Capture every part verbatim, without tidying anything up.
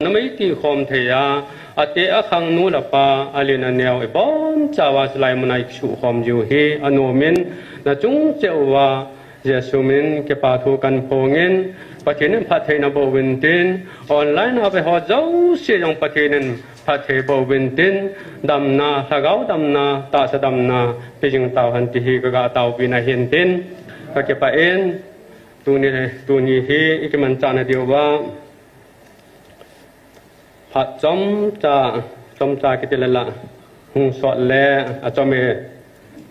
Namei ti khom thei a, ate akhang nu le pa, alen aneo ibon chauva chulai muna ikisuh khom jiu hi, anomin, nachung cheh uva, Jesu min kipa thu kaphongin, Pathen in phattheina boh uvin tin, online a veho jouse jong Pathen in phatthei boh uvin tin, damna, lhagao damna, tahsa damna, pejing tauhen tihi kaga taovin ahin tin, kakipah in, tuni, tuni hi ikimanchah nadiuva, phat chomcha, chomcha kiti le la, hung sot le, achom e,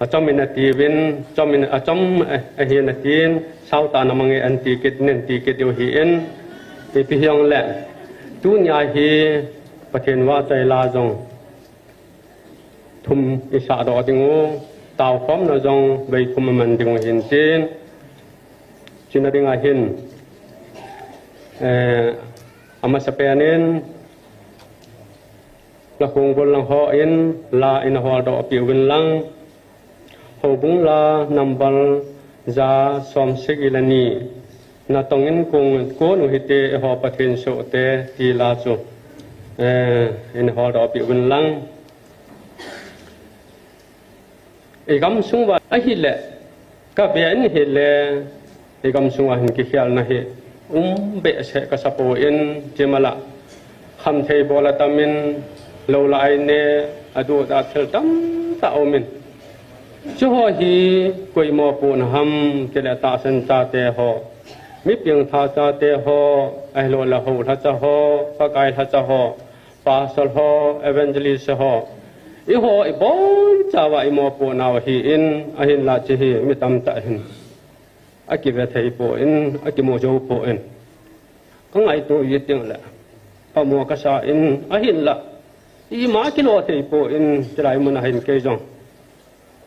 achom in atiuvin, chom in, achom, eh, ahi natin, sautah namang e anti kit, nanti kit diu ahin, ipi hijongle, tunia hi, Pathen vahchoi la jong, thum isah doh dingu, taokhomna jong vei thum aman dingu ahin tin, chuna dinga hin, eh, amasapen in, la khongbul lang hon, la ina holdoh peh uvin lang, Houbung la number ja som sagi le ni, natong in kon, kon u hite eiho Pathen sohte ti la chu, eh, ina holdoh peh uvin lang. Igamsung uva ahile, kave in ahile, igamsung uva hin kikhelna hi um behseh kasapoi, chumala khamthei bol atamin, lou la aine, aduda thil tamtah aumin. Chuho hi koi mopohna ham tile tahsan chate ho, mi pengtha chate ho, ahilouleh hou lhacha ho, Pakai lhacha ho, pastor ho, evangelist ho, eiho ibon chauva imopohnau ahin, ahinla hiche hi mi tamtah hin akive thei poi, akimu jou poi. Kangaito jing tengle, phamo kasan, ahinla ima kilo thei poi, chulai muna hin kei jong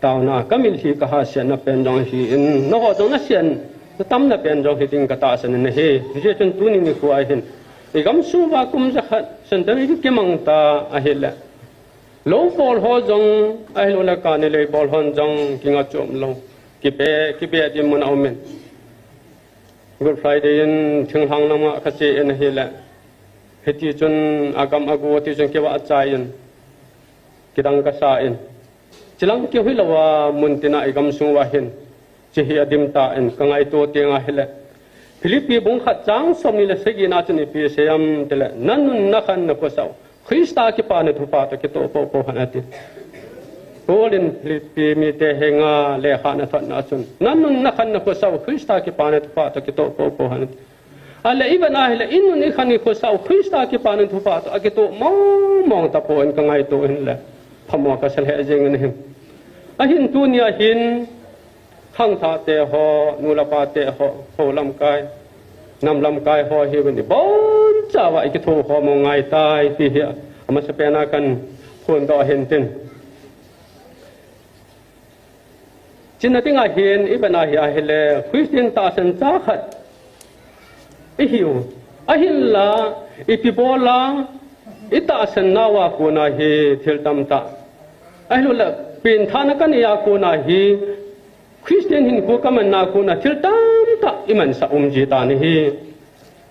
taona kamil hi kahahsetna pen jong ahin, nangho jong nasetna tamna pen jong hiding katahsan in ahi. Hijeh chun tuni nikho ahin, igamsung uva kum jakhat centenary kimang ta ahile, lou bol ho jong, ahilouleh kani lei bol hon jong kinga chom lou, kibe, kibe dinmun aumin. Good Friday in thinglhang lama kachen ahile, hitichun agam ago tichun kivahchoi in, kidang kasan, chulang keu hilouva muntina igamsung uva hin, hiche hi adim tan, kangaito teng ahile, Philippi bung khat chang somni le sagina chun ipi asei em tile, nanun nakhan nakhosah u Christa kipana thupha toh kitoh poupou hen ati. Paul in Philippi mite henga lekha anathotna chun, nanun nakhan nakhosah u Christa kipana thupha toh kitoh poupou hen ati. Ahile ivet ahile, inun ikhan ikhosah u Christa kipana thupha toh akitoh mongmong tapon kangaito in le, phamo kasa lheh jengin ahi. Ahin tunia hin, khangthah te ho, nu le pa te ho, hou lamkai, nam lamkai ho hiuvin, ibon chauva ikithokhom u angaitai ti hi amasapen a kaphondoh ahin tin. Chuna dinga hin, ivet a hi ahile, Christian tahsan cha khat ihiu, ahinla, ipi bola itahsan nauva kona hi thil tamtah, ahilouleh pengthahna kaneiya kona hi, Christian hinkho kamanna kona thil tamtah imansah um jitan ahi.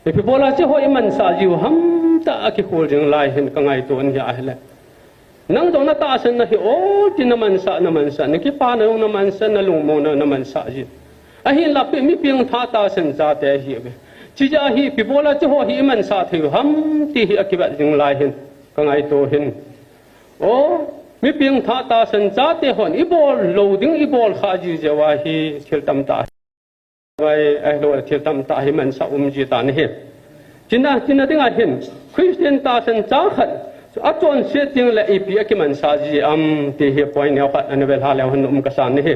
Ipi bola hicheho imansah jiu ham tia kikhol jing lai hin kangaito in ahile, nang jong natahsan nahi o ti namansah, namansah, nakipana jong namansah, nalungmonna namansah ji. Ahinla mi pengthah tahsan chate ahiuve. Chujeh a hi ipi bola hicheho hi imansah theiu ham ti hi akivet jing lai hin kangaito in, o, mi pengthah tahsan chate hon ibol lou ding ibol khah ji jeh uva hi thil tamtah vai, ahilouleh thil tamtah hi mansah um jitan ahi. Chuna, chuna dinga hin, Christian tahsan cha khat achonset tengle ipi akimansah ji ham ti hi point neo khat ana velha leu hen um kasan ahi.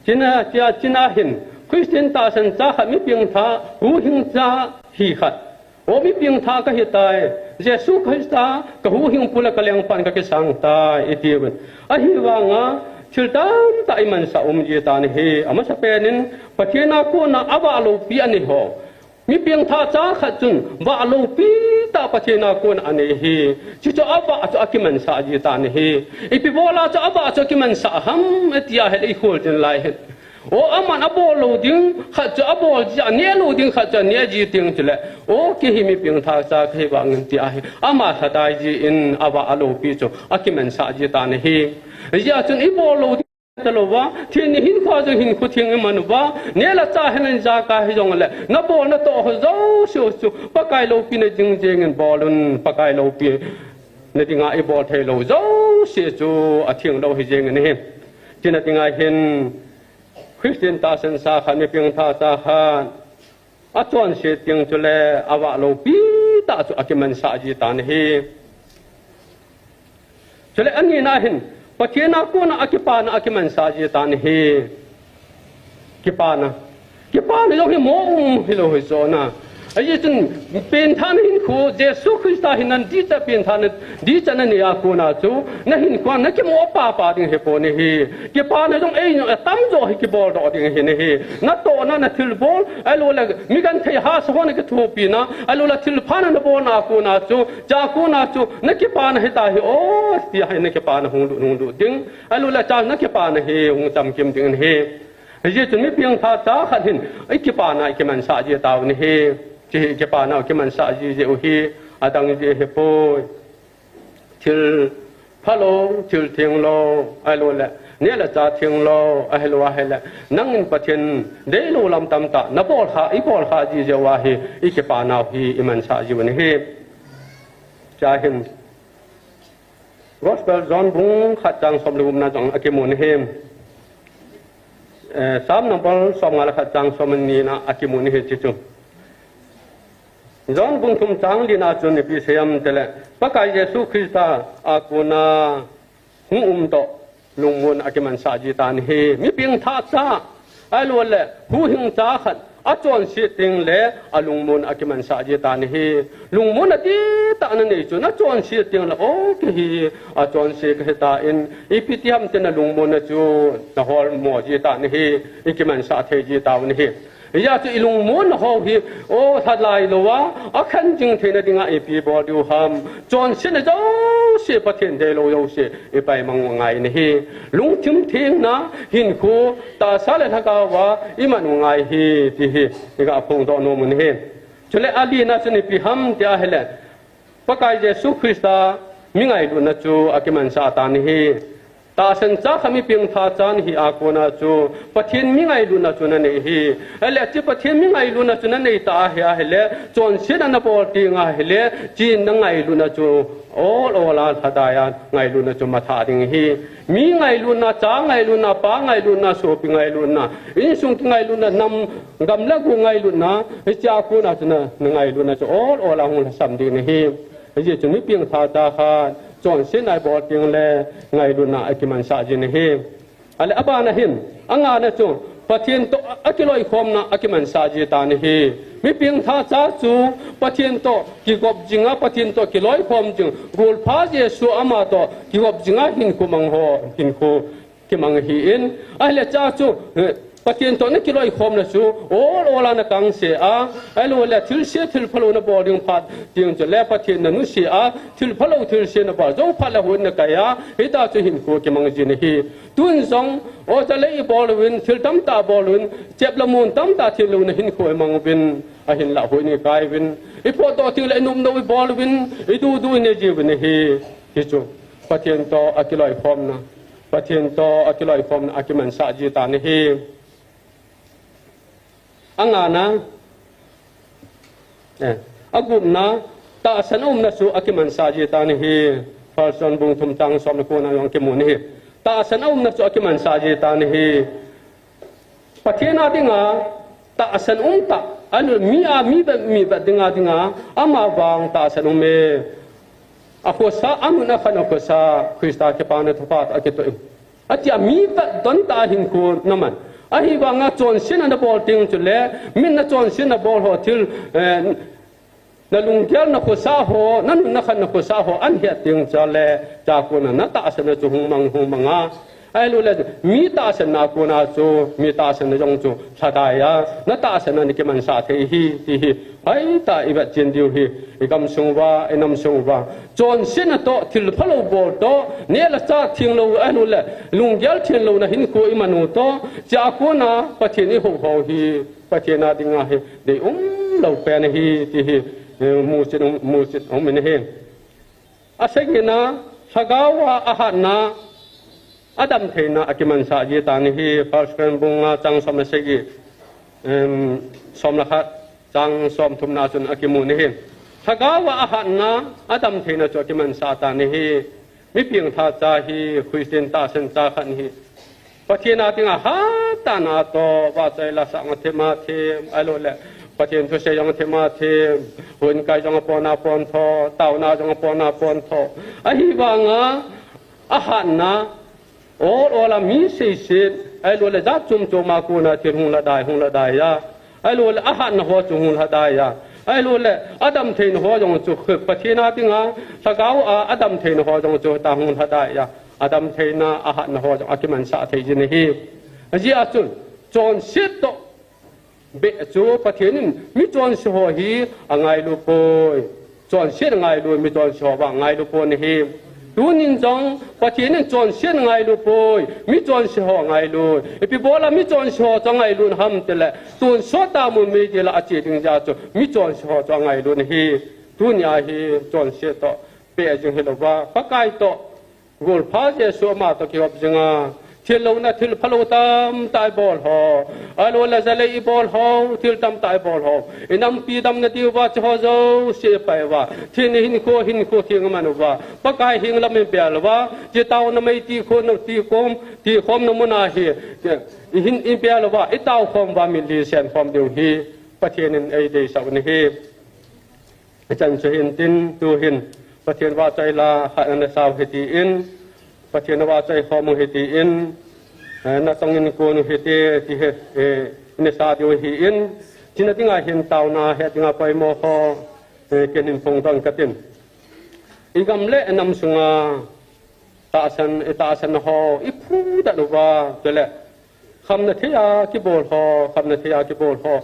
Chuna, chuna, chuna hin, Christian tahsan cha khat mi pengthah huhhingsa hi khat, o, mi pengthah kahitai, Jesu Christa kahuhhingpu le kalengpan kakisangtai itiuvin, ahivanga thil tamtah imansah um jitan ahi. Amasapen in, Pathen a kona avah loupi anei ho, mi pengthah cha khat chun vah loupi tah Pathen a kona anei ahi. Chuchu avah chu akimansah jitan ahi. Ipi bola chu avah chu akimansah ham iti ahile ikhol jing lai hin, O, aman abol lou ding khat chu abol ji, aneh lou ding khat chu aneh ji teng chule, o, kei hi mi pengthah cha kahi vangin ti ahi. Ama lhadai jin avah a loupi chu akimansah ji tan ahi. Hijeh chun ibol lou ding talouva, thil ni hinkho jong hinkho theng iman uva, neh le chah hinan ijakai hijongle, nabol natoh ho jouse chu Pakai loupina jing jengin bolun, Pakai loupina dinga ibol thei lou jouse chu atheng lou hi jengin ahi. Tina dinga hin, Christian tahsan cha khat, mi pengthah cha khat, achonset teng chule avah loupi tah chu akimansah ji tan ahi. Chule anina hin, Pathen a kona akipana akimansah ji tan ahi. Kipana. Kipana jong hi mo um hilou hi jona. Ajeh chun, pengthahna hinkho, Jesu Christa hinan dichat pengthahna dichat nanei a kona chu, nahinkho nakimo papa ding hipon ahi. Kipana jong ei jong atamjo hi kiboldoh ding ahi nahi. Natohna, nathilbol, ahiloule mi genthei hahsa ho nakithopina, ahiloule thilpha nabolna a kona chu, cha kona chu, nakipana hita hi, o, tia hi nakipana hung lut, hung lut ding. Ahiloule cha nakipana hi hung chamkim ding ahi. Hijeh chun mi pengthah cha khat hin, ikipana ikimansah ji tauvin ahi. Hiche hi ikipana kimansah ji jeh u hi, adang jeh ahipoi. Thil phalou, thil thenglou, ahiloule neh le chah thenglou, ahilou ahile, nangin Pathen deilou lam tamtah nabol kha, ibol kha ji jeh uva hi, ikipanau hi imansah jiuvin ahi. Chua hin, Gospel John bung khat chang som le gupna jong akimun ahi. Eh, Psalm number somnga le khat chang somni na akimun ahi hiche chu. John bung thum chang lina chun ipi asei em itile, Pakai Jesu Christa a kona hung um toh lungmonna akimansah ji tan ahi. Mi pengthah cha, ahiloule huhhing cha khat achonset tengle alungmonna akimansah ji tan ahi. Lungmonna dihtah nanei chu nachonset tengle, o, kei hi achonse kahitan, ipi ti ham tia nalungmonna chu naholmo ji tan ahi, ikimansah thei ji tauvin ahi. Hijeh chun ilungmonna ho hi, o, lhalai louva, akhen jing theina dinga ipi bol diu ham. Chonsetna jouse, Pathen deilou jouse ipaimang u angai in ahi. Lungthim thengna, hinkho, tahsa le lhagaova iman u angai ahi, ti hi iga phongdoh nomun ahi. Chule alina chun ipi ham tia ahile, Pakai Jesu Christa mi ngailutna chu akimansah tan ahi. Tahsan cha khat, mi pengthah cha nahi a kona chu Pathen mi ngailutna chu nanei ahi. Ahile hiche Pathen mi ngailutna chu nanei tah ahi ahile, chonsetna nabol teng ahile, hiche nangailutna chu ol ol a lhadai a ngailutna chu mathah ding ahi. Mi ngailutna, cha ngailutna, pa ngailutna, sopi ngailutna, insung kingailutna, nam, gam le go ngailutna, hiche a kona chu na, nangailutna chu ol ol a hung lhasam ding nahi. Hijeh chun mi pengthah cha khat chonsetna ibol tengle ngailutna akimansah jin ahi. Ahile abana hin, angana chu Pathen toh akiloikhomna akimansah ji tan ahi. Mi pengthah cha chu Pathen toh kigop jinga, Pathen toh kiloikhom jing, golpha Jesu ama toh kigop jinga hinkho mang ho, hinkho kimang ahin, ahile cha chu, eh, Pathen toh nakiloikhomna chu ol ol a nakangse a, ahiloule thilse thilphalou nabol ding phat teng chule Pathen nanusia, thilphalou thilse nabol jou phat le huhhing nakai a, hitia chu hinkho kimang jin ahi. Tun jong, o, chalei ibol uvin, thil tamtah bol uvin, chep le mun tamtah theng louna hinkho imang uvin, ahinlah huhhing ikai uvin, ipotdoh tengle inopnop ibol uvin, idudu inei jiuvin ahi. Hichu Pathen toh akiloikhomna, Pathen toh akiloikhomna akimansah ji tan ahi. Angana, eh, agupna, tahsan a umna chu akimansah ji tan ahi. First John bung thum chang som le kona jong kimun ahi. Tahsan a umna chu akimansah ji tan ahi. Pathen a dinga tahsan umtah, ahilou mi a, mi vet, mi vet dinga, dinga, amavang tahsan ume. Akhosa, anun akhan akhosa, Christa kipana thupha toh akitoh in, atia mi vet don tah a hinkho naman, ahivanga chonsetna nabol teng chule, min nachonsetna bol ho thil, eh, nalunggel nakhosa ho, nanun nakhan nakhosa ho ahin het teng chule, chua kona natahsanna chu hung mang, hung manga, Ahilouleh mi tahsanna kona chu, mi tahsanna jong chu lhadai a, na tahsanna na kimansah thei hi, ti hi hoitah a i vetchen diu hi, i gamsung uva, i namsung uva. Chonsetna toh, thil phalou bol toh, neh le chah thenglou, ahilouleh lunggel thenlouna hinkho i man u toh, chua kona Pathen i houho hi, Pathen a dinga hi deium lou pen ahi, ti hi, eh, muchet um, muchet um in ahi. Asagina, lhagao a ahatna, adamtheina akimansah ji tan ahi, First Corinthians bung nga chang som le sagi, em, som le khat, chang somthumna chun akimun ahi. Lhagao a ahatna, adamtheina chu akimansah tan ahi. Mi pengtha cha hi, Christian tahsan cha khat hi, Pathen a dinga hatahna toh, vahchoi la sang a them a them, ahilouleh Pathen thusei jong a them a them, houin kai jong a pon a pon tho, taona jong a pon a pon tho. Ahivanga, ahatna, ol ol a mi seiset, ahilouleh jat chom chom a kona thil hung lhadai, hung lhadai a. Ahilouleh ahatna ho chu hung lhadai a. Ahilouleh adamtheina ho jong chu Pathen a dinga, lhagao a adamtheina ho jong chu ta hung lhadai a. Adamtheina ahatna ho jong akimansah thei jin ahi. Ajeh a chun, chonset toh beh chu Pathen in mi chonse ho hi angailu poi. Chonset angailu, mi chonse ho vang angailu pon ahi. Tunin jong Pathen in chonset angailu poi, mi chonse ho angailu. Ipi bola mi chonse ho chu angailu ham tile, tonsot a mun meidil a ache ding jeh a chu mi chonse ho chu angailu ahi. Tunia hi chonset toh beh jing hilouva, Pakai toh golpha Jesu ama toh kihop jinga, thil louna, thil phalou tamtah ibol ho, ahilouleh jalei ibol ho, thil tamtah ibol ho, inampi damna diuva, chuho jouse ipai uva, thil ni hinkho, hinkho theng iman uva, Pakai heng lam ibel uva, chitaona mei tikhom, tikhom, tikhomna muna hi, ihin ibel uva, itaokhom uva, mitlhi senkhom diu hi Pathen in eideisah u ahi. Hichan chu hintin, tuhin Pathen vahchoi la khat ana sau hitin, Pathen vahchoi khom u hitin, eh, natong in kon u hite, ti hi, eh, ina sa diu ahin, chuna dinga hin taona he dinga poimo ho, eh, ken hin phongdoh katin. Igam le inam sunga tahsan, itahsan ho iphudoh uva, chule khamna thei a kibol ho, khamna thei a kibol ho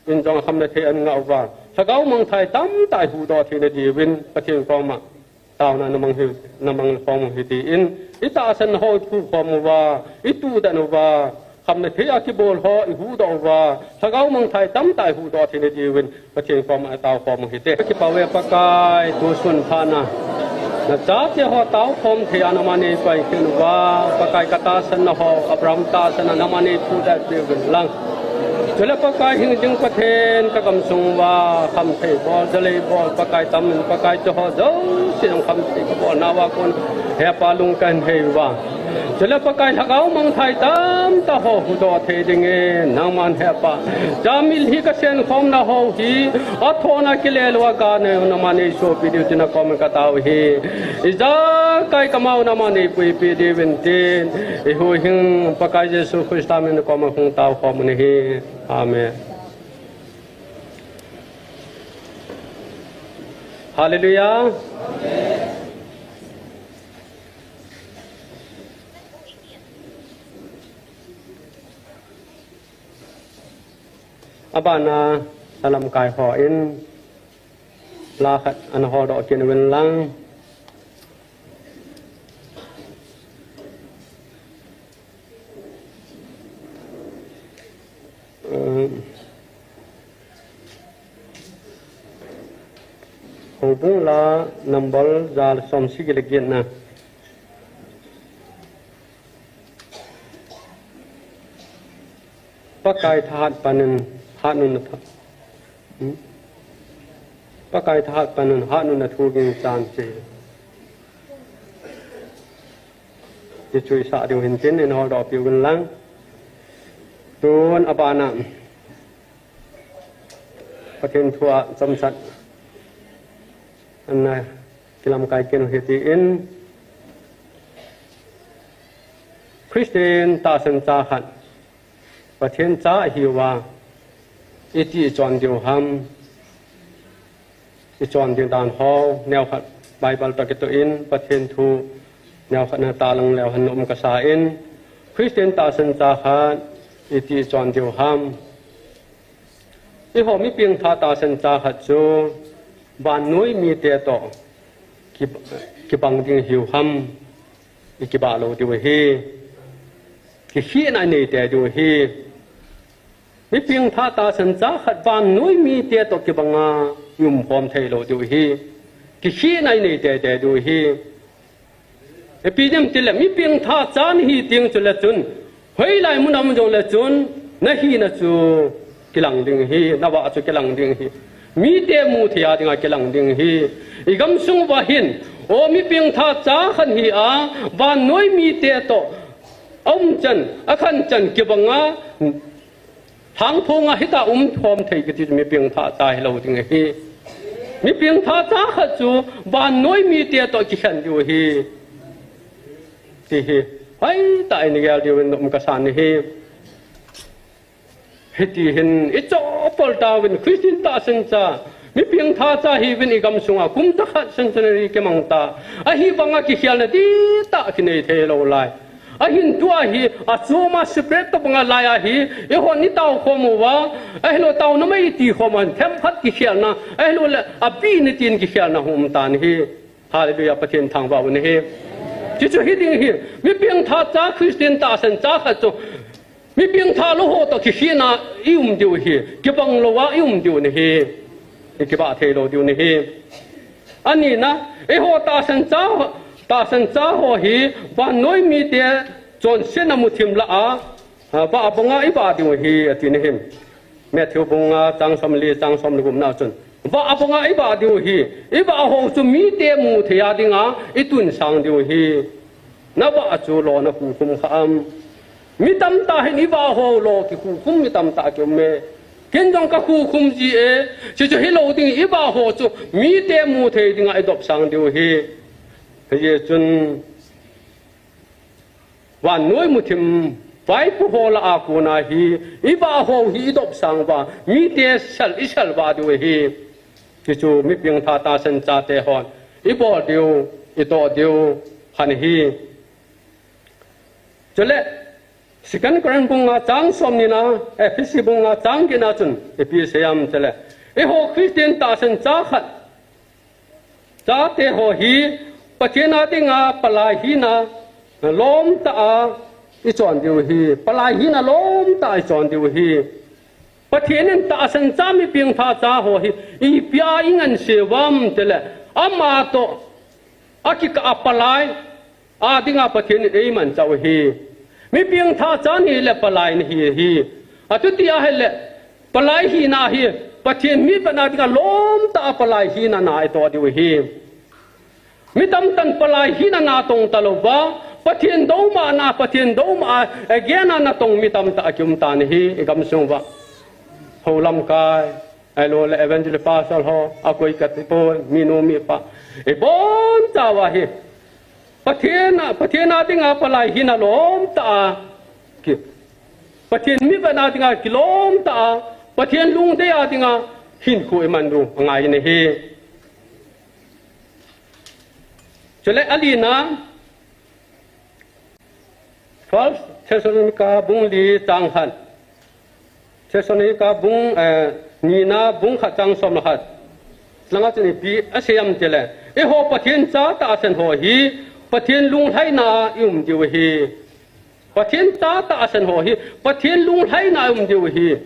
in jong khamna thei a angah uva, lhagao mangthai tamtah ihuhdoh theina diuvin Pathen koma taona namang hi, namang khom u hitin, itahsan ho iphukhom uva, ituhdoh uva, khamna thei a kibol ho ihuhdoh uva, lhagao mangthai tamtah ihuhdoh theina diuvin Pathen koma taokhom u hite. Kipah uve Pakai, tusun phat a nachate ho taokhom thei a nangman neipai khen uva, Pakai katahsan na ho, Abraham tahsan a nangman neiphudoh peh uvin lang. Chule Pakai hing jing Pathen kagamsung uva, khamthei bol, jalei bol, Pakai tamin, Pakai chuho jouse jong khamthei kabol nauva kon, Hepa lung kahin hei uva. Chule Pakai lhagao mangthai tamtah ho huhdoh thei dingin nangman Hepa, chua mitlhi kasenkhomna ho hi, athoh a kile lou a kanei u nangman neisopi diu tin nakoma katao u ahi. Ijakai kamau nangman neipuipi diuvin tin, ihuhhing Pakai Jesu Christa min a nakoma hung taokhom u ahi. Amen. Hallelujah. Abana, alamkai hon la khat ana holdoh kit uvin lang. Um, Houbung la number ja le som sagi le get na. Pakai thahat panin hatna a tha-, hmm? Pakai thahat panin hatna a thu ging chan che. Ti chu isah diu hin tin, in holdoh piu vin lang. Tun abana Pathen thu a chomchat ana kilamkai kit u hitin, Christian tahsan cha khat Pathen cha ahiuva, iti ichon diu ham, ichon ding dan ho, neokhat Bible toh kitoh in, Pathen thu neokhat na talang leu hen um kasa in, Christian tahsan cha khat iti chon diu ham? Eiho mi pengtha tahsan cha khat chu vannoi mite toh ki, kibang ding hiu ham? I kibah lou diu ahi. Kikhehna i nei tei diu ahi. Mi pengtha tahsan cha khat vannoi mite toh kibanga i umkhom thei lou diu ahi. Kikhehna i nei tei tei diu ahi. Ipi jeh ham itile mi pengtha cha nahi teng chule chun, hoilai mun a um jongle chun, na hina chu kilang ding ahi, na vah chu kilang ding ahi. Mite mu thei a dinga kilang ding ahi. I gamsung uva hin, o mi pengtha cha khat hi a, vannoi mite toh a um chan, a khan chan kibanga, thangphong a hita umkhom thei kiti chu mi pengtha cha hilou ding ahi. Mi pengtha cha khat chu vannoi mite toh kikhen diu ahi. Ti hi, hoitah in i gel diuvin nom kasan ahi. Hiti hin i chopol tauvin Christian tahsan cha, mi pengtha cha hiuvin i gamsunga kum jakhat centenary kimang ta. Ahivanga kikhelna dihtah kinei thei lou lai. Ahin tua hi, achoma separate tobanga lai ahi, eihon i taokhom uva, ahilou taona mai i tikhom uva, themkhat kikhelna, ahilou le, abih in tin kikhelna hung um tan ahi. Hallelujah, Pathen thangvah u ahi. Chuchu hi ding ahi, mi pengtha cha Christian tahsan cha khat chu, mi pengtha lou ho toh kikhehna i um diu ahi, kibang louva i um diu ahi, i kibah thei lou diu ahi. Anina, eiho tahsan cha, tahsan cha ho hi, vannoi mite chonsetna muthim lah a, a, vah banga i vah diu ahi, ati ahi. Matthew bung nga chang somli, chang somle gup na chun, vah banga i vah diu ahi, i vah ho chu mite mu thei a dinga i tunsang diu ahi. Na vah chu lona khukhum kha am? Mi tamtah hin i vah ho lo kikhukhum mi tamtah kium e. Ken jong ka khukhum ji e. Chuchu hilou ding, i vah ho chu mite mu thei dinga i dopsang diu ahi. Hijeh chun vannoi muthim vaipo ho lah a kona hi, i vah ho hi i dopsang uva, mite sel, i sel vah diu ahi. Chuchu mi pengtha tahsan chate hon i bol diu, i toh diu khat ahi. Chule, Second Corinth bung nga chang somni na, Ephesi bung nga chang get na chun ipi asei em itile, eiho Christian tahsan cha khat chate ho hi, Pathen a dinga palai hina lomtah a i chon diu ahi. Palai hina lomtah a i chon diu ahi. Pathen in tahsan cha mi pengtha cha ho hi, ipi a i ngansea uvam itile, ama toh akikah a palai a dinga Pathen in eimanchah u ahi. Mi pengtha cha nahile palai nahi ahi. Atuti ahile, palai hina hi, Pathen mi vetna dinga lomtah a palai hina na i toh diu ahi. Mi tamtah in palai hina na tong talouva, Pathen doumahna, Pathen doumah a, agena na tong mi tamtah akium tan ahi, i gamsung uva. Hou lamkai, ahilou le evangelist pastor ho, akoi kati pon, minu mipa. Ibonchauva hi, Pathen a, Pathen a dinga palai hina lomtah a, ki, Pathen mi vetna dinga kilomtah a, Pathen lungdei a dinga hinkho iman diu angai in ahi. Chule alina, First Thessalonica bung li chang khat. Thessalonica bung, eh, nina bung khat chang somle khat. Langa chun ipi asei em itile, eiho Pathen cha tahsan ho hi, Pathen lunglhaina a i um diu ahi. Pathen cha tahsan ho hi, Pathen lunglhaina a i um diu ahi.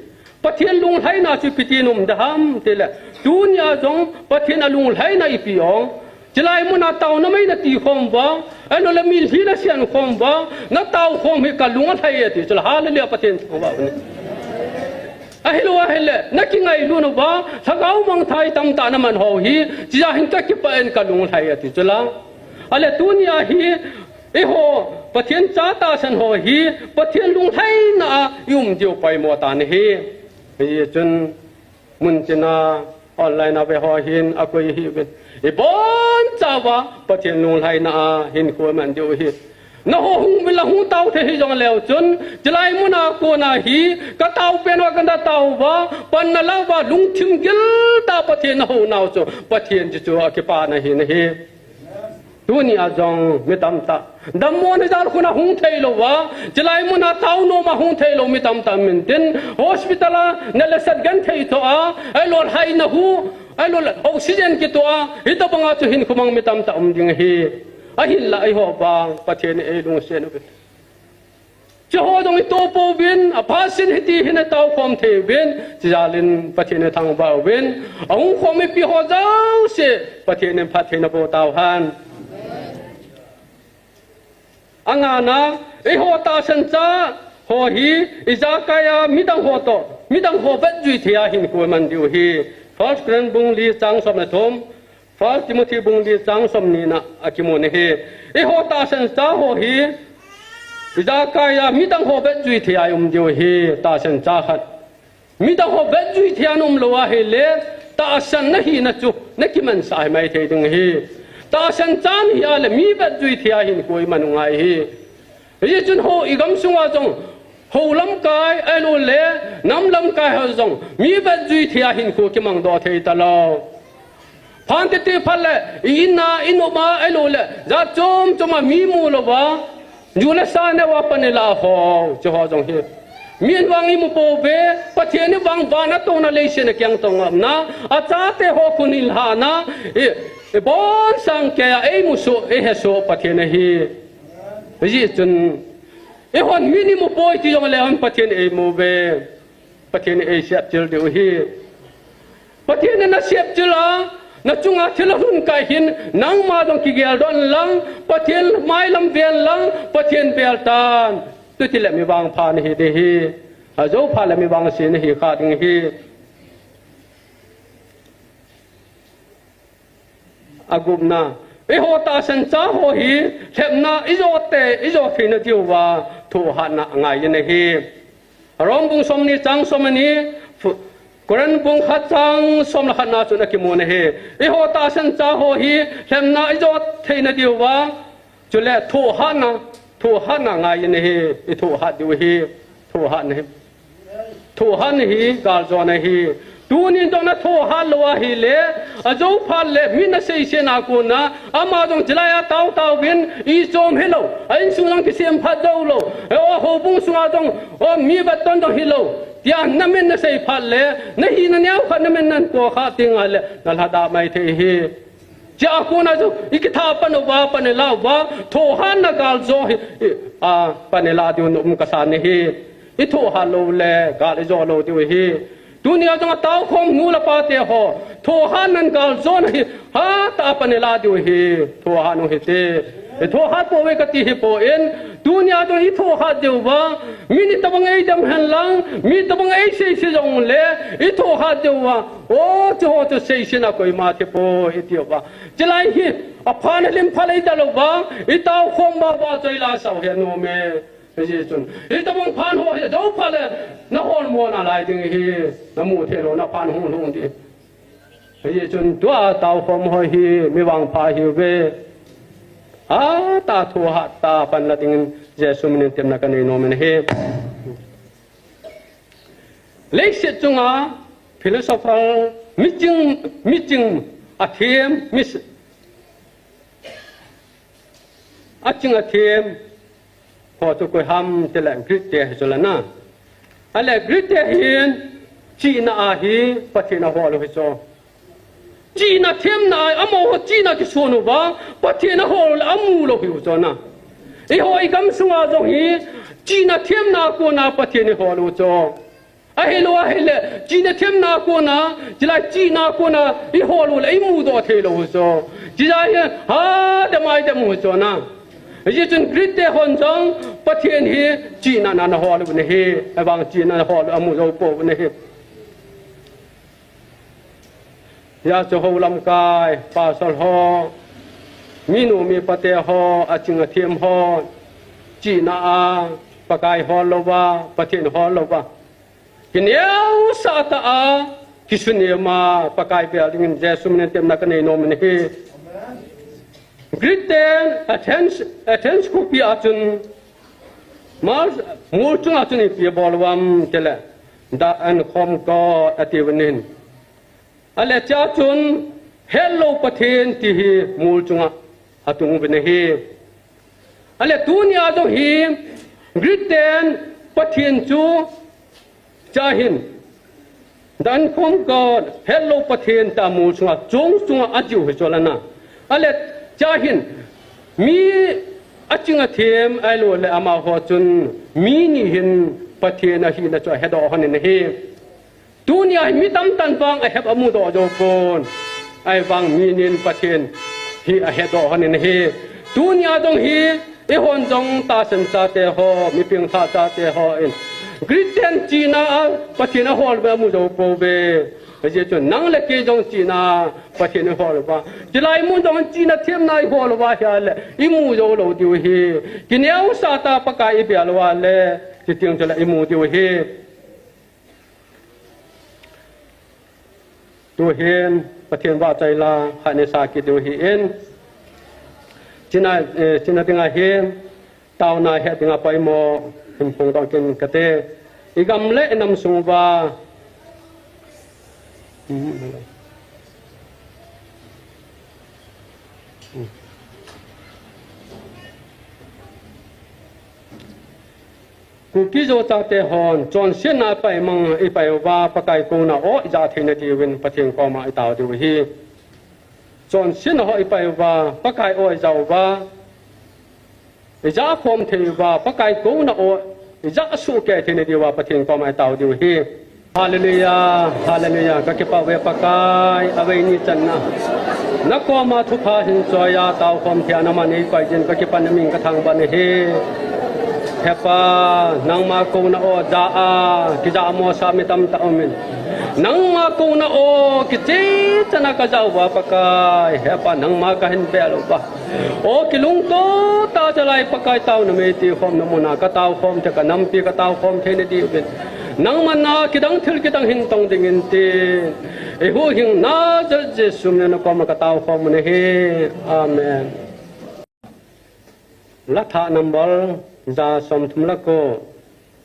Pathen lunglhaina chu ipi tin um ding ham itile, tunia jong Pathen a lunglhaina ipi ong. Chulai muna taona mai na tikhom uva, ahilou le mitlhi na siankhom uva, na taokhom hi ka lung alhai e ati chule, hallelujah, Pathen thangvah u ahi. Ahilou ahile, na kingailut uva, lhagao mangthai tamtah na man ho hi, chujeh hin ka kipah in ka lung alhai e ati chule. Ahile tunia hi, eiho, Pathen cha tahsan ho hi, Pathen lunglhaina a i um diu poimo tan ahi. Hichun, mun tina, online a ve ho hin, akoi hiuvin, ibonchauva Pathen lunglhaina a hinkho iman diu ahi. Nangho hung uvin lang hung tao thei hijongleu chun, chulai muna kona hi, ka tao pen uva kana tao uva, panna la uva, lungthim giltah a Pathen nahou nau chu, Pathen chu chu akipana ahi nahi. Tuni a jong mi tamtah, dammo na jal khun a hung thei lou a, chilai mun a tao nom a hung thei lou mi tamtah min tin, hospital a na le sat gan thei to a, ai lol hai na hu, ai lol oxygen kito a, hitabang a chu hin khumang mi tamtah um ding hi. Ahinlah eiho vang Pathen in ei lungset u. Chuho jong i toh pouvin, aphasin hiti hin a tao khom thei uvin, chijal in Pathen i thangvah uvin, ahung khom mipi ho jouse, Pathen in phattheina boh tauhen. Angana, eiho tahsan cha ho hi, ijakai a midang ho toh, midang ho vetjui thei a hinkho iman diu hi. First Corinthians bung li chang som le thum, First Timothy bung li chang som ni na a kimu na hi. Eiho tahsan cha ho hi, ijakai a midang ho vetjui thei a um diu hi, tahsan cha khat. Midang ho vetjui thei a um lou ahile, tahsan na hina chu, na kimansah hi mai thei ding hi. Tahsan cha na hi a le, mi vetjui thei a hinkho iman u ngai hi. Hijeh chun ho i gamsung a jong, ho lamkai, ahilou le, nam lamkai ho jong, mi vetjui thei a hinkho kimang doh thei talou. Phan titi phat le, i in a, i nop a, ahilou le, jat chom chom a mi mu lou va, ju le sa neo a pan i la ho, chuho jong hi. Min vang i mu pouve, Pathen in vang van a tong na leiset a kiang tong a um na, achate ho khun i lhah na, i, i bonsang kei a ei mu soh, ei he soh Pathen ahi. Hijeh chun, eihon min i mu poi ti jong le hon Pathen ei mu ve. Pathen ei siat chil diu hi. Pathen in na siat chil a, na chunga thil a lhun kai hin, nangma jong kigel doh in lang, Pathen mailam ven lang, Pathen vel tan. Tuti le mi vangpha na hi ding hi. Ajou pha le mi vangse na hi kha ding hi. Agupna, eiho tahsan cha ho hi, lhepna i jo te, i jo theina diuva, thohhatna angai in ahi. Rom bung som ni chang som ani, Fu-, Korin bung khat chang som le khat na chun akimu na hi. Eiho tahsan cha ho hi, lhepna i jo theina diuva, chule thohhatna, thohhatna ngai in ahi, i thohhat diu hi, thohhatna hi. Thohhatna hi, galjona hi. Tunin jong na thohhat lou ahile, ajou phat le, mi na seisena kona, ama jong chilai a tao tao vin, i chom hilou, a insung jong kisem phat jou lou, e o houbung sunga jong, o mi vet ton jong hilou, tia na min na sei phat le, na hina neo khat na min nan ko kha tinga le, na lhadah mai thei hi. Chia kona chu, i kitha pan uva, pan i la uva, thohhatna galjo hi, i, a, pan i la diu nom kasa na hi. I thohhat lou le, gal i jo lou diu hi. Tunia jong a tao khom nu le pa te ho, thohhatna galjona hi, hatah a pan i la diu hi. Thohhat u hite. I thohhat pouve kati hi poi, tunia jong i thohhat diuva, mi ni tabang ei dem hen lang, mi tabang ei seise jong le, i thohhat diuva, o, chuho chu seisena koima thi poi, i tiuva. Chilai hi, aphan a lim pha lei da lou vang, i tao khom ba ba choi la sao hi a nom e. Hijeh chun, hitabang phan ho hi, jou pha le, na hol mo na lai ding hi, na mu thei lou, na phan hung lhung ding. Hijeh chun, tua tao khom ho hi, mi vangpha hi ve. A, ta thohhat ta pan la ding in, Jesu min in temna ka nei nom in hi. Leiset chunga philosopher miching, miching a them, mis-, aching a them, ho chu koi ham tile Greek te hi chu la na. Ale Greek te hin chihna a hi Pathen a hol u hi chu. Chihna themna a, amaho chihna kisun uva, Pathen a hol u le amu lou hi u chu na. Eiho i gam sunga jong hi, chihna themna a kona Pathen i hol u chu. Ahilou ahile, chihna themna a kona, chilai chihna a kona, i hol u le, i mu doh thei lou u chu. Chilai hi, ha, dem ai dem u chu na. Hijeh chun Greek te hon jong, Pathen hi, chihna na na hol u na hi, ahivang chihna na hol u, amu jou pou na hi. Hijeh chun ho lamkai, pastor ho, minu mipa te ho, aching a them ho, chihna a, Pakai hol louva, Pathen hol louva. Kineosah tah a, kisunem a, Pakai vel dingin Jesu min in temna ka nei nom in hi. Greek ten Athens, Athens khopi a chun, mal, mol chunga chun ipi abol uvam tile, the uncomfortable ati uvin ahi. Ale chea chun, hetlou Pathen ti hi mol chunga atung uvin ahi. Ale tunia jong hi Greek ten Pathen chu chahin, dankhom ka hello Pathen ta mol sunga, chung sunga ajiu hi chu ahi na. Ale chahin mi aching athem ahilou le amaho chun mi ni hin Pathen ahina chu ahedoh lhonin ahi. Tunia hi mi tamtah in vang ahet amudoh jou pon. Ahivang mi nin Pathen hi ahedoh lhonin ahi. Tunia jong hi eihon jong tahsan chate ho, mi penglha chate ho in Greek ten chihna a Pathen ahol uve amu jou pouve. Ajeh chu nang le kei jong chihna Pathen ihol uva, chulai mun jong chihna themna ihol uva ahile imu jou lou diu ahi. Kineosah tah a Pakai ibel uva le, chuteng chule imu diu ahi. Tuhin Pathen vahchoi la khat nei sa kit diu ahin. Chihna, eh, chihna dinga hin taona het dinga poimo hin phongdoh kit kate. Igam le inam sung uva Kuki Zo chate hon chonsetna a ipai mang, ipai uva Pakai kouna o ija theina diuvin Pathen koma itao diu ahi. Chonsetna ho ipai uva Pakai o ija uva, ija khom thei uva Pakai kouna o ija sohkei theina diuva Pathen koma itao diu ahi. Hallelujah, hallelujah. Kakipah uve Pakai, avei ni channa nakoma thupha hin choiya taokhom thei a naman eikoi jin, kakipah, naming kathangvah nahi. He Pa, nangma kouna o ja a, kija mosa mi tamtah umin. Nangma kouna o kicheh chan a kaja uva Pakai, he Pa, nangma kahin bel uva. O kilungto tah a chalai Pakai, taona mei tikhomna muna kataokhom thei, kanampi kataokhom theina diuvin nangman a kidang thil kidang hin tong dingin tin, eihuhhingna Nazareth Jesu min a nakoma kataokhom u ahi. Amen. Lathah number ja somthum le ko.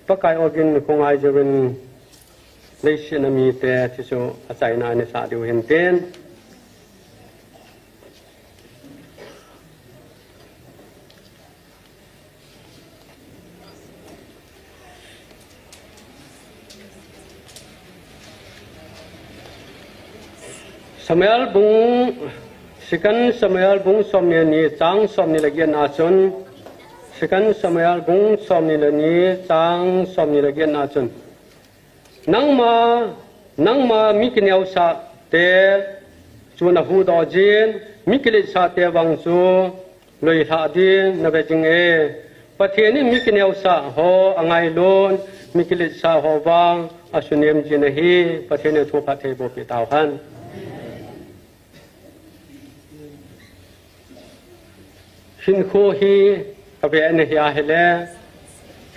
Pakai ogin khongai jouvin leiset a mite, ti chu achaina a nei sa diu hintin. Samuel bung, Second Samuel bung somni le ni chang somni le get na chun, Second Samuel bung somni le ni chang somni le get na chun, nangma, nangma mi kineosah te chu nahuhdoh jin, mi kiletsah te vang chu loilhah din nave jing e. Pathen in mi kineosah ho angailun, mi kiletsah ho vang asunem jin ahi. Pathen in thu phattheiboh peh tauhen. Hinkho hi kave nahi ahile,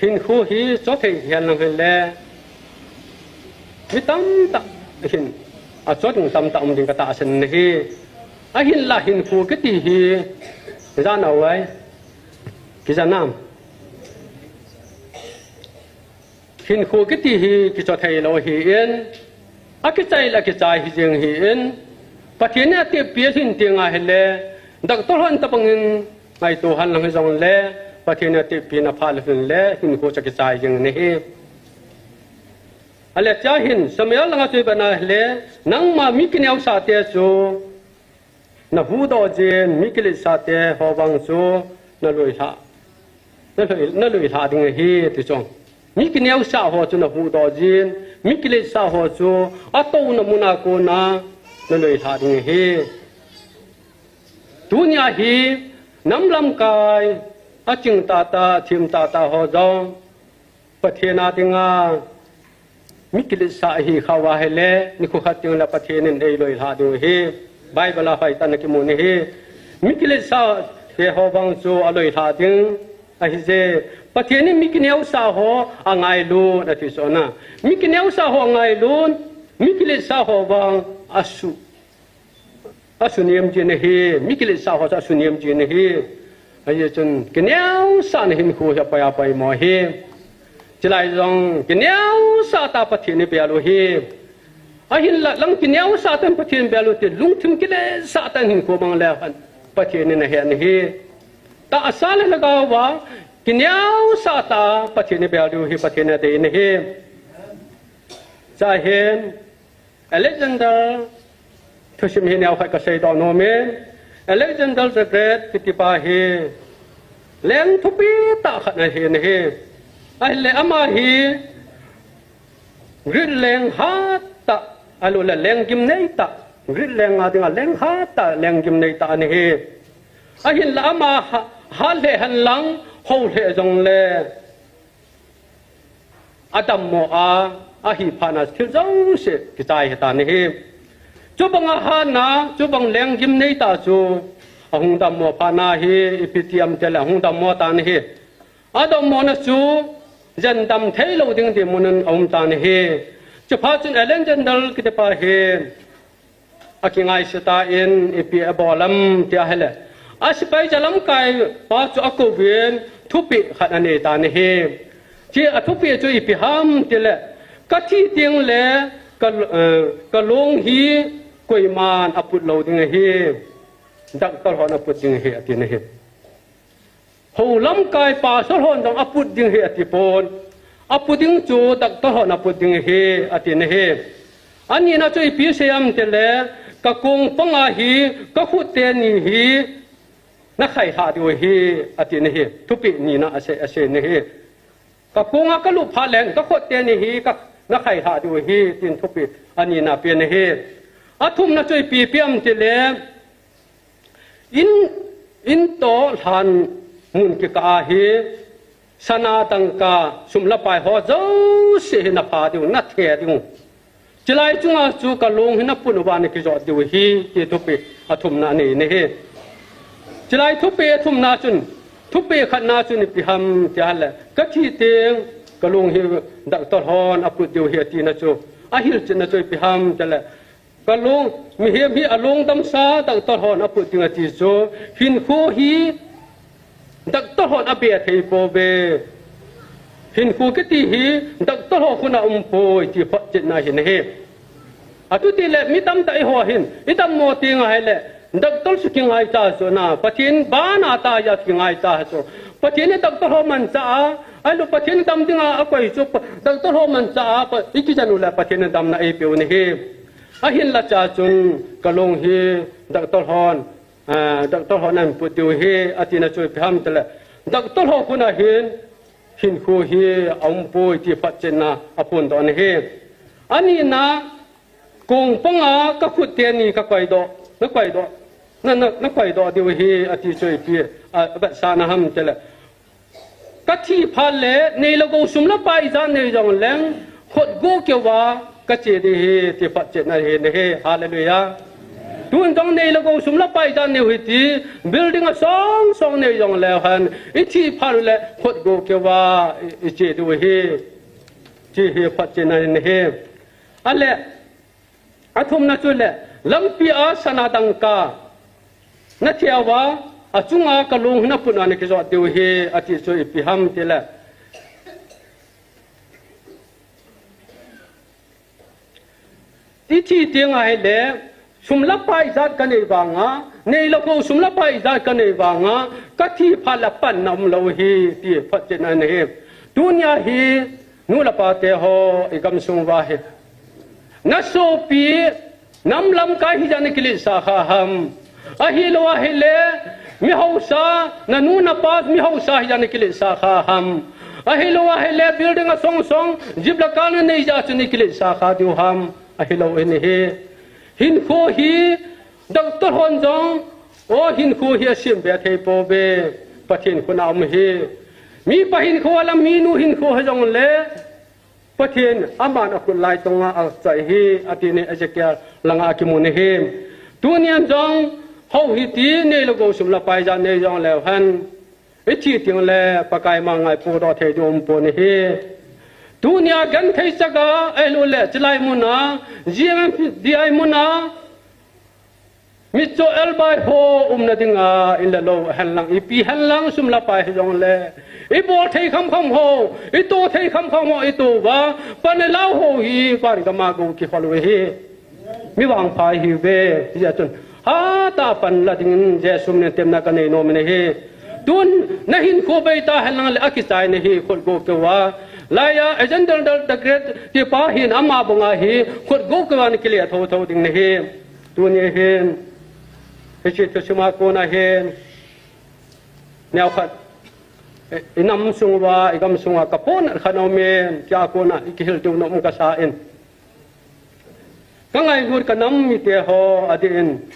hinkho hi chohthei hihen lang hile, mi tamtah hin, achoh ding tamtah um ding katahsan ahi. Ahinla hinkho kiti hi, jan a uai, kijan am. Hinkho kiti hi kichoh theilou ahin, akichai le akichai hijeng ahin, Pathen in ateppi alhin teng ahile, doctor hon tobangin ngaito henlang hijongle, Pathen in ateppi na phat le hinle, hinkho chu akichai jeng ahi. Ale chua hin, Samuel langa chu ivet na hile, nangma mi kineosah te chu nahuhdoh jin, mi kiletsah te ho vang chu naloilhah, naloi, naloilhah ding ahi, ti chu. Mi kineosah ho chu nahuhdoh jin, mi kiletsah ho chu atouna muna kona naloilhah ding ahi. Tunia hi nam lamkai, aching tahtah, athem tahtah ho jong Pathen a dinga mi kiletsah ahi khah uva ahile, nikho khat teng le Pathen in eiloilhah diu ahi. Bible a hoitah in akimun ahi. Mi kiletsah te ho vang chu aloilhah ding ahije. Pathen in mi kineosah ho angailun ati chu na. Mi kineosah ho angailun, mi kiletsah ho vang asu, asunem jin ahi, mi kiletsah ho chu asunem jin ahi. Ajeh chun kineosahna hinkho hi apai a poimo ahi. Chulai jong kineosah tah a Pathen ibel u ahi. Ahinla lang kineosah tah in Pathen bel u te, lungthim kiletsah tah in hinkho mang le hen, Pathen in ahen ahi. Tahsa le lhagao a kineosah tah a Pathen ibel diu hi Pathen in adei ahi. Chuin Alexander thusim hi neokhat kasei doh nom in, Alexander the Great kitipa hi leng thupi tah khat ana hi ahi. Ahile ama hi Greek leng hatah, ahilouleh leng gimnei tah, Greek leng a dinga leng hatah, leng gimnei tah ana hi. Ahinla ama ha, hat lheh henlang, hou lheh jongle adammo a, ahi phat na thil jouse kichai ahitan ahi. Chubang a hatna, chubang leng gimnei tah chu ahung dammo phat na hi ipi ti ham itile ahung dammo tan ahi. Adammona chu jen dam thei lou ding dinmun in aum tan ahi. Chuphat chun Alexander kitipa hi akingaisah tan ipi abol ham ti ahile, asepai jalamkai pa chu akouvin thupeh khat anei tan ahi. Hiche a thupeh chu ipi ham itile, kathi tengle ka, eh, kalong hi koiman aput lou ding ahi. Doctor hon aput ding ahi, atin ahi. Hou lamkai pastor hon jong aput ding ahi atipon. Apu ding chu doctor hon aput ding ahi, atin ahi. Anina chu ipi asei ham itile, kakong panga hi, kakhut teni hi, nakhai lhah diu ahi, atin ahi. Thupeh nina asei, asei ahi. Kakonga kalup phat leng, kakhut teni hi, ka, nakhai lhah diu ahi, tin thupeh anina apen ahi. Athumna chu ipi ape ham itile, In, in toh lhan mun kikah a hi, sana dangka, sum le pai ho jouse hi napha diu, nathe diu. Chulai chunga chu kalong hi naput uva nakijot diu ahi, ti thupeh athumna anei ahi. Chulai thupeh athumna chun, thupeh khatna chun ipi ham ti ahile, kathi teng kalong hi doctor hon aput diu ahi atina chu, ahilchetna chu ipi ham itile, Kalong, mihem hi along damsa doctor hon aput ding ati chu, hinkho hi doctor hon abe thei pouve. Hinkho kiti hi doctor ho khut a um poi ti photchetna ahi. Atutile mi tamtah eiho hin, idammo teng ahile, doctor chu kingaicha chu na, Pathen bana tah a kingaicha chu. Pathen in doctor ho manchah a, ahilou Pathen dam dinga akoi chu, doctor ho manchah a, ikijen u le Pathen in damna eipeu ahi. Ahinla chachun kalong hi doctor hon, ah, doctor hon aput diu ahi, atina chu ipi ham itile, doctor ho khut a hin, hinkho hi aum poi ti photchetna aphondoh ahi. Anina, kong panga kakhut teni kakoi doh, nakoi doh, na, na, nakoi doh diu ahi, ati chu ipi, ah, avetsahna ham itile, Kathi phat le, nei le gou sum le pai ijat nei jongleng, khut go keuva kache ding ahi, ti photchetna ahi. Hallelujah. Tun jong nei le gou sum le pai ijat neiu hite, building asong song nei jongleu hen, ithi phat le, khut go keuva i, iche diu ahi. Ti hi photchetna ahi. Ale, Athumna chule, lampi a sana dangka nathe uva, achunga kalong hi naput uva nakijot diu ahi, ati chu ipi ham itile. Ithi teng ahile, sum le pai ijat kanei vanga, nei le gou sum le pai ijat kanei vanga, kathi phat le panna umlou ahi, ti photchetna ahi. Tunia hi, nu le pa teho, igamsung uva hi. Nasopi, nam lamkai hijat nakiletsah kha ham. Ahilou ahile, mi haosa, nanu napa, mi haosa hijat nakiletsah kha ham. Ahilou ahile, building asong song, jeep le car nanei jeh chun nakiletsah kha diu ham. Ahilou ahi. Hinkho hi, doctor hon jong, o hinkho hi asem be thei pouve, Pathen khut a um ahi. Mipa hinkho le minu hinkho hijongle, Pathen aman akhut lai tonga achoi ahi, ati hi Ezekiel langa kimun ahi. Tunian jong, hou hite, nei le gou sum le pai ijat nei jongleu hen, ithi teng le Pakai manga ipodoh thei diu umpon ahi. Tunia genthei chaga, ahilouleh, chulai muna, G M F D I muna, Mitcho elbai ho umna dinga, in le lou henlang, ipi henlang sum le pai hijongle. Ibol thei kham kham ho, ito thei kham kham ho, ito uva, pan le lau ho hi, van gam a gou kihol u ahi. Mi vangpha ihiuve, hijeh chun. Hatah a pan la dingin Jesu min in temna kanei nom in ahi. Tun nahinkho bei ta henlang le akichai nahi khut go keuva. Laiya Alexander the Great tipa hin ama banga hi khut go keuva nakile thotho ding nahi. Tuni hin hiche thusim a kona hin neokhat, eh, inam sung uva, igam sung uva kapohnat khat aumin, chua kona ikihil diu nom kasa in. Kangailut kanam mite ho adeh in,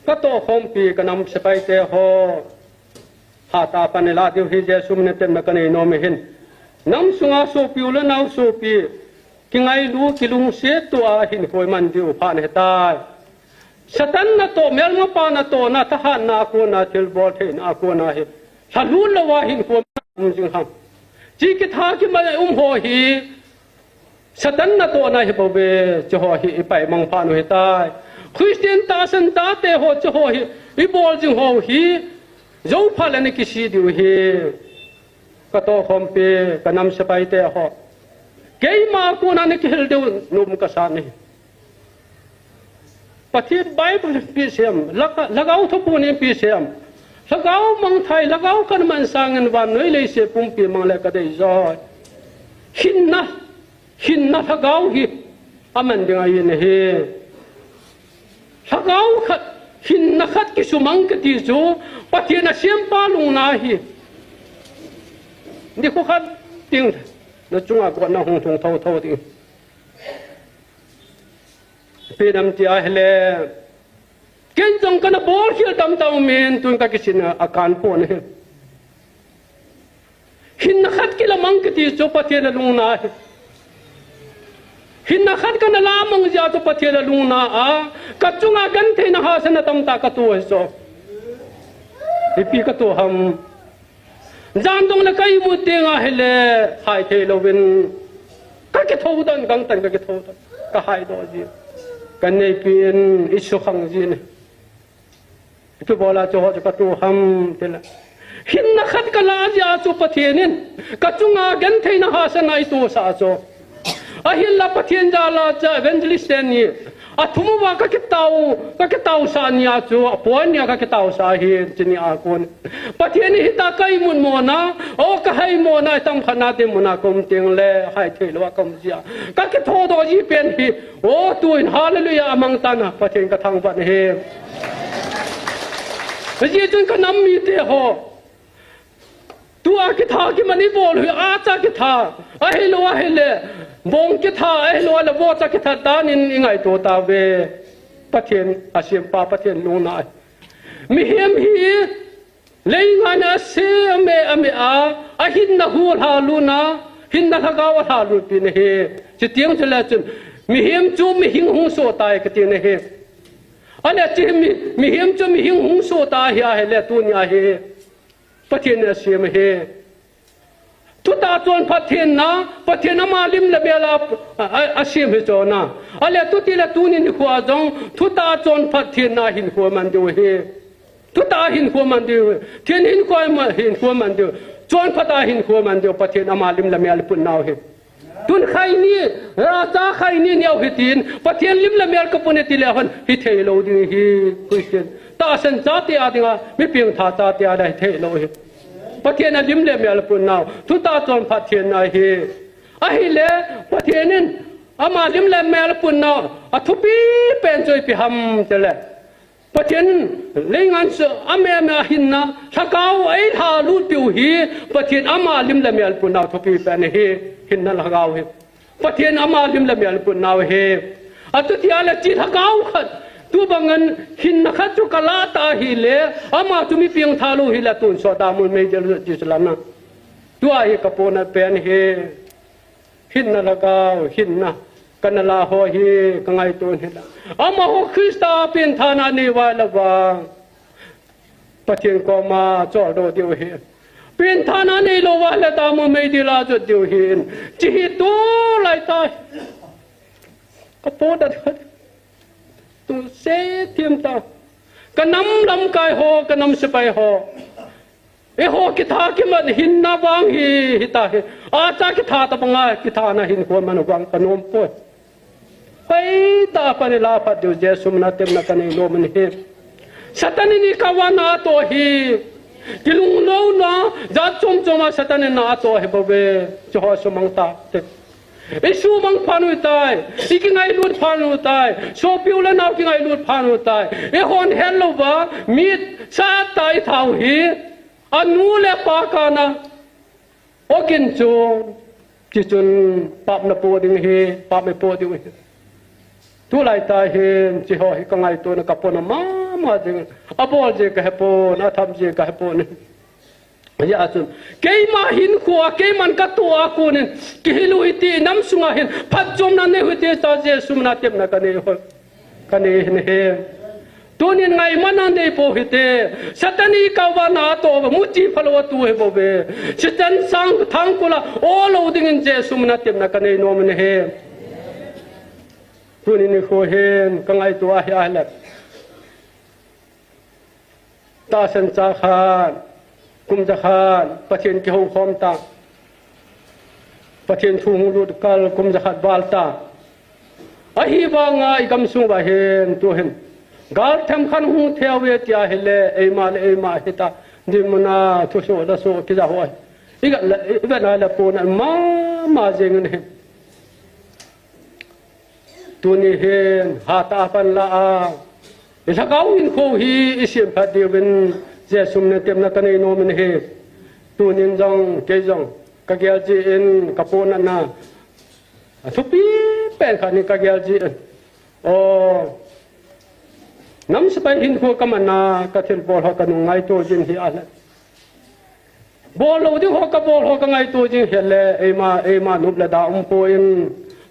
katohkhompi kanam sepaite ho, hatah a pan ilah diu hi Jesu min in temna kanei nom in ahi. Nam sunga sopi u le nao sopi, kingailu, kilungset tua hinkho iman diu phat ahitai. Satan natoh, melmapa natohna, thahatna a kona, thilbol theina a kona hi lhalut louva hinkho um jing ham? Hiche kitha kiman a um ho hi Satan natohna hi bouve, hiche ho hi ipaimang phat u ahitai. Christian tahsan tate ho, hiche ho hi ibol jing ho hi jou phat le nakisi diu ahi. Katohkhompi, kanam sepaite ho, keima a kona nakihil diu nom kasa in ahi. Pathen Bible in ipi asei em, Lhagao Thupun in ipi asei em, Lhagao mangthai, Lhagao kaman sangin vannoi leiset pumpi mang le kadei joi. Hinna, hinna lhagao hi aman ding ahi in ahi. Lhagao khat, hinna khat kisumang kiti chu Pathen asempa lungna ahi. Nikho khat ding nachunga gotna hung lhung thotho ding. Ipi ham tia ahile, ken jong kana bolkhel tamtah umin, tun kakisin a, akan pon ahi. Hinna khat kilamang kiti chu Pathen alungna ahi. Hinna khat kana lamang jeh a chu Pathen alungna a, kachunga gentheina hahsatna tamtah kato ahi chu. Ipi kato ham? Jan dong le ka imut teng ahile, hai thei louvin, kakitho doh in, gangtah in kakitho doh in, kahai doh ji. Kaneipi in isukhang jin ahi. Ipi bola hiche ho chu kato ham tile, hinna khat kala jeh a chu Pathen in kachunga gentheina hahsatna eitohsah chu. Ahinla Pathen jal a chu evangelist teni athum uva kakitao, kakitaosah nia chu, apoi nia kakitaosah ahi, hiche nia kon. Pathen in hitia ka imut mona, o, kahai mona, itam khat na dinmun a kaum teng le, hai thei louva kaum jeh a, kakitho doh ji pen hi, o, tun hallelujah amang tan a, Pathen kathangvah in ahi. Hijeh chun kanam mite ho, tua kitha kiman ibol u hi acha kitha, ahilou ahile, bong kitha, ahilou ahile, vohcha kitha dan in ingaito tauve. Pathen asempa, Pathen lungna ahi. Mihem hi leingan a asem e, ame a, ahinna hu alhalut na, hinna lhagao alhalut pi in ahi. Chuteng chule chun, mihem chu mihing hung soh tai kati in ahi. Ahile hiche mi, mihem chu mihing hung soh ta ahi ahile, tunia hi Pathen in asem ahi. Thutah chonphat thenna, Pathen ama lim le mel a, a, a, asem hi chu na. Ahile tuti le tuni nikho a jong, thutah chonphat thenna hinkho man diu ahi. Thutah hinkho man diu, thenna hinkho man, hinkho man diu, chonphat a hinkho man diu, Pathen ama lim le mel iput nau hi. Tun khaini, racha khaini neo hitin, Pathen lim le mel kapun e tile hon, hithei lou ding ahi, Christian. Tahsan chate a dinga, mi pengtha chate a dinga hithei lou ahi. Pathen alim le mel pun nau, thutah chonphat thenna ahi. Ahile, Pathen in ama lim le mel pun nau, athupi pen chu ipi ham tile, Pathen leingan chu ame ame a hinna lhagao eilhalut piu hi, Pathen ama lim le mel pun nau thupi pen ahi, hinna lhagao hi. Pathen ama lim le mel pun nau ahi. Atuti a le hiche lhagao khat, tubang in hinna khat chu kalah ta ahile, ama chu mi pengtha lou hile tonsot a mun meidil jot ji chu lana. Tua hi kapohnat pen ahi. Hinna lhagao, hinna, kana lah ho hi, kangaito in ahi. Amaho Christa a pengthahna anei uva ahile vang, Pathen koma choldo diu ahi. Pengthahna anei lou uva ahile damun meidil a jot diu ahi. Hiche hi tulai tah, kapohnat khat, tun seithem tah. Kanam lamkai ho, kanam sepai ho, eiho kitha kiman hinna vang hi, hita hi. Acha kitha tabanga kithana hinkho man vang kanom poi. Pai ta pa ni la phat diu Jesu mina tepna kanei nom in ahi. Satan in i kawana to hi. Kilunglo na, jat chom chom a Satan in na to hi bou ve. Chu ho sumang ta te. I sumang phan u tai, i kingailut phan u tai, sopi u le nau kingailut phan u tai. I hon hel lou va, mit sa ta i thau hi. A nu le pa kana. Ogin chu, chi chun pap na po ding hi, pap me po ding hi. Tulai ta hin, chi ho hi ka ngaito na ka pona mama ding. A bol je ka he pon, a tham je ka he pon. Ya chun, keima hin khua, keiman ka tu a kunin, ki hilu hiti, nam sunga hin, phat chom na ne hiti ta Jesu mina tepna kanei ho. Kanei hin he. Tunin ngai mana nei po hite. Satan i kawana to ba muchi phalo tu he bou ve. Satan sang thang kula o lo dingin Jesu mina tepna kanei nom in ahi. Tunin i kho hin ka ngaito ahi ahile. Tahsan cha khan, kum ja khan, Pathen kihou khom ta. Pathen thu hung lut kal kum ja khat val ta. Ahivanga i gamsung va hin tu hin. Gal them khan hung theo ve tia hile, eima le eima hita. Dimuna thuso daso kija ho. I ga la, i ga na la pona mama jeng in hin. Tuni hin, hatah a pan la a, i lhagao hinkho hi i semphat diuvin, Jesu mina tepna kanei nom in ahi. Tunin jong, kei jong, ka gel jin, ka pona na, a thupi pen khat in ka gel jin. O, nam sepai hinkho ka man a, ka thilbol ho ka nung ngaito jin hi ahile. Bol lou ding ho ka bol ho ka ngaito jing hile, eima, eima nop le da um poi.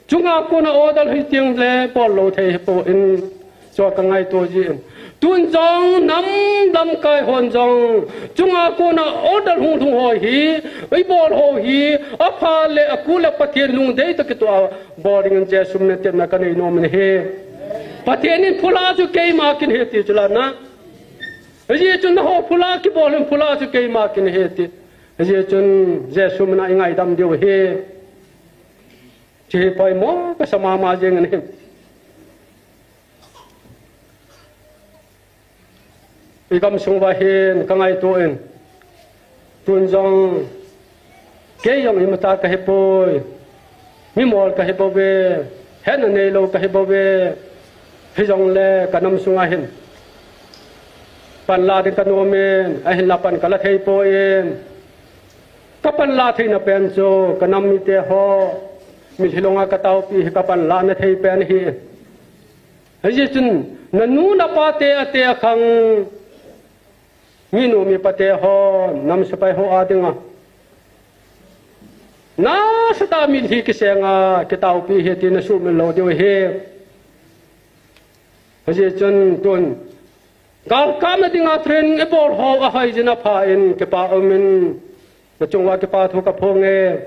Chunga kona order hi ting le bol lou thei poi. Chu ka ngaito jing. Tun jong nam lamkai hon jong. Chunga kona order hung lhung ho hi, i bol ho hi, apha le akul le Pathen lungdei toh kitoh a bol dingin Jesu mina tepna kanei nom in ahi. Pathen in phula chu keima kin ahi ti chu la na. Hijeh chun na ho phula kibol hin phula chu keima kin ahi ti. Hijeh chun Jesu mina i ngaidam diu ahi. Chi hi poimo kasa mama jeng in ahi. I gamsung va hin ka ngaito in. Tun jong, kei jong ima ta ka hi poi. Mi mol ka hi bou ve. Hetna neilou ka hi bou ve. Hijongle ka nam sunga hin. Pan la ding ka nom in, ahinla pan ka la thei poi. Ka pan la theina pen chu, ka nam mite ho. Mitlhi longa ka taopi hi ka pan la na thei pen hi. Hijeh chun, na nu na pa te a te a khang. Minu mipa te ho, nam sepai ho a dinga. Nasatah a mitlhi kisenga, kitaopi hi ti na sumil lou diu ahi. Hijeh chun tun. Gal kapna dinga training i bol ho a hoi jin apha in kipa um in. Na chung uva kipa thu ka phong e.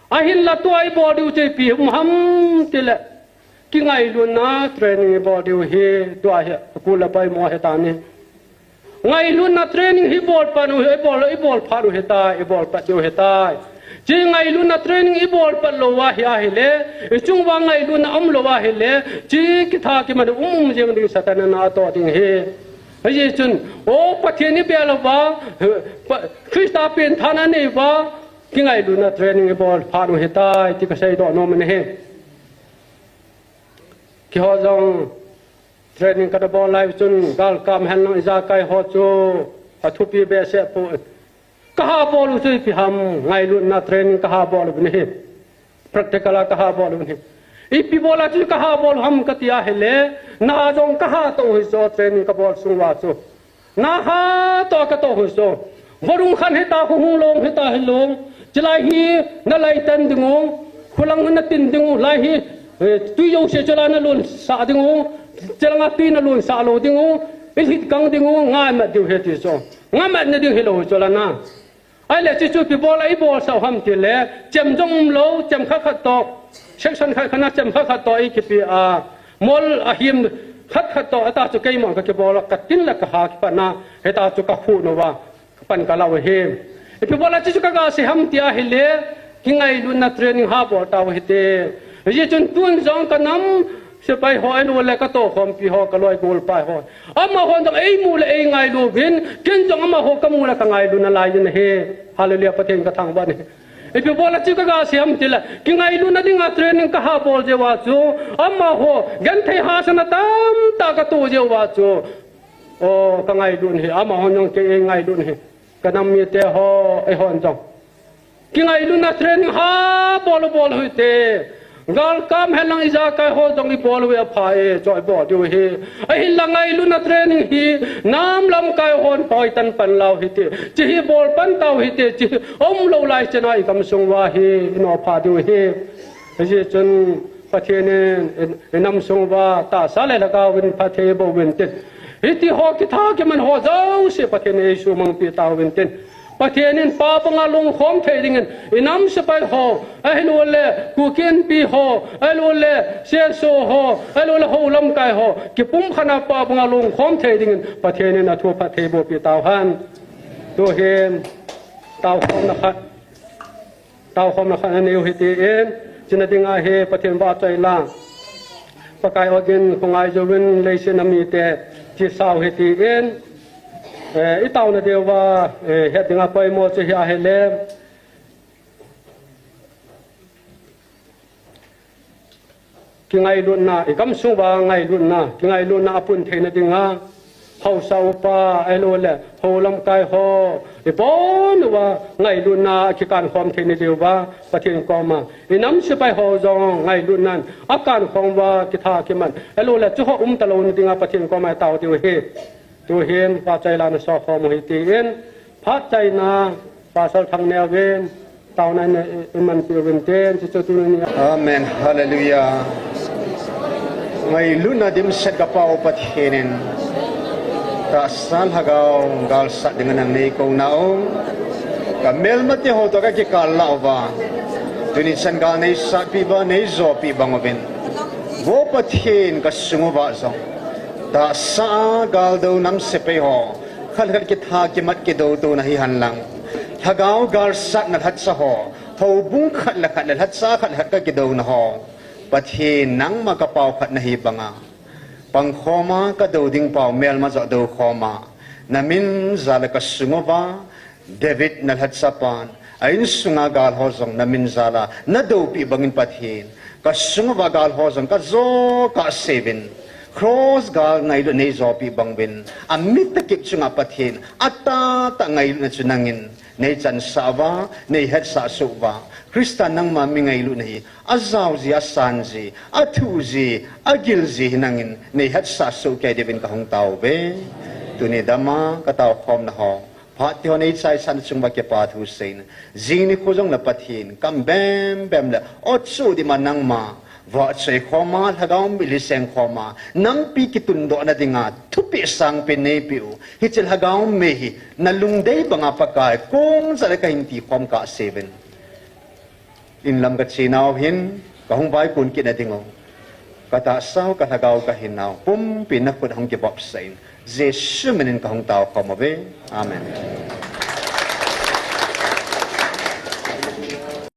Ahinla tua i bol diu chu ipi um ham tile. Kingailutna training i bol diu hi tua hi akul le poimo hi ta ni. Ngailutna training hi bol pan u hi, i bol, i bol phat u hi ta, i bol pat diu hi ta. Chi ngailutna training i bol pat lou a hi ahile, i chung uva ngailutna um lou a hile, chi kitha kiman um um jeng ding Satan in na to ding hi. Hijeh chun, o Pathen i bel uva, pa, Christa pen tha na nei uva, kingailutna training i bol phat u hi tai, ti ka seidoh nom in ahi. Keiho jong training ka na bol lai chun, gal kap hen lang ijakai ho chu, athupi behseh poi. Ka ha bol u chu ipi ham, ngailutna training ka ha bol u ahi. Practical a ka ha bol u ahi. Ipi bol a chu ka ha bol u ham ka ti a hile, na jong ka ha toh u hi chu training ka bol sung uva chu. Na ha toh ka toh u hi chu. Vorung khan hita, kho hung long hita hilou. Chulai hi na lai tan ding u, khulang na tin ding u, lai hi, eh, tui jouse chulai na lon sah ding u, chulanga tui na lon sah lou ding u, i lhit kang ding u, ngai mat diu hi ti chu. Ngai mat na ding hilou chulai na. Ahile, chuchu ipi bol a i bol sah u ham tile, chem jong um lou, chem khat khat toh, section khat khat na chem khat khat toh i kipe a, mol a him khat khat toh, ata chu keima ka kibol a, ka tin le ka ha kipat na, hita chu ka khu nova, ka pan ka lau hi. Ipi bol a chuchu ka ga sei ham ti a hile, kingailutna training ha bol tau hite. Hijeh chun tun jong ka nam sepai ho, ahilou le ka tohkhompi ho, ka loi golpai ho, amahon jong eimu le eingailu uvin, ken jong amaho kamu le kangailuna lai in ahi. Hallelujah, Pathen kathangvah in ahi. Ipi bol a chu kaga sei ham tile, kingailuna dinga training kaha bol jeh uva chu, amaho genthei hahsatna tamtah katoh jeh uva chu, o, kangailu in ahi, amahon jong kei eingailu in ahi. Ka nam mite ho, eihon jong kingailuna training ha bol u bol u hite. Galkam henlang ijakai ho jong ibol uve apha e, chu ibol diu ahi. Ahinla ngailuna training hi nam lamkai hon poi tan pan lau hite, hiche hi bol pan tau hite, hiche hi umlou lai chana igamsung uva hi inoh pha diu ahi. Hijeh chun Pathen in i, inamsung uva tahsa le lhagao in phatthei boh uvin tin, hitiho kitha kiman ho jouse Pathen in eisumangpeh tauvin tin, Pathen in pa banga lungkhom thei dingin, inam sepai ho, ahilouleh Kuki Inpi ho, ahilouleh C S O ho, ahilouleh hou lamkai ho, kipumkhat a pa banga lungkhom thei dingin Pathen in athu phatthei bohpeh tauhen. Tuhin taokhomna khat, taokhomna khat naneiu hitin, chuna dinga hi Pathen vahchoi lang, Pakai ogin khongai jouvin leiset a mite chisau hitin, eh, itaona diuva, eh, het dinga poimo chu hi ahile, kingailutna, igamsung uva ngailutna, kingailutna apun theina dinga, haosa upa, ahilouleh hou lamkai ho, ibon uva ngailutna akikankhom theina diuva Pathen koma, inam sepai ho jong ngailutnan akankhom uva kitha kiman, ahilouleh chuho umtalouna dinga Pathen koma itao diu ahi. Tuhin vahchoi lang nasokhom u hitin, phatchaina Pastor Thangneo in taona in, in manpeh uvin tin, chuchu tuni. Amen. Hallelujah. Ngailutna dimset kapau Pathen in, tahsa lhagao galsat dinga nang neikounau, kamelmate ho toh kakikal lah uva, tuni chan gal neisatpeh uva neijopeh bang uvin, vo Pathen, kasung uva jong tahsa a galdou nam sepai ho, khat le khat kitha kimat kidoutouna hihen lang, lhagao galsatna lhacha ho, houbung khat le khat le lhacha khat le khat kakidouna ho, Pathen, nangma kapao khat nahi banga, pangkhoma kadou ding pao melma joh doukhoma, namin jal a kasung uva David nalhachapan a insunga gal ho jong namin jal a nadoupeh bangin Pathen, kasung uva gal ho jong kajo kahseuvin, cross gal ngailut neijopeh bang uvin, amit tah kit chunga Pathen, atahtah ngailutna chu nangin neichansah uva, neihetsah soh uva, Christa nangma mi ngailutna hi ajaoji, asanji, athuhji, agilji hi nangin neihetsah soh kei diuvin kahung taove. Tuni dama kataokhomna ho, phat tiho neichaisahna chunguva kipathu seiyin, jing nikho jongle Pathen, kam bembem le ochu dima nangma vahchoi khoma, lhagao mitlhi seng khoma, nampi kitundohna dinga thupeh sangpen neipeh u, hiche lhagao mei hi nalungdei banga Pakai, kong jat le kahin tikhom kahseuvin, inlam kachenau hin kahung vaikon kitna dingu, katahsau kalhagao kahinau pumpi nakhut hung kivopsah in, Jesu minin kahung taokhom uve. Amen.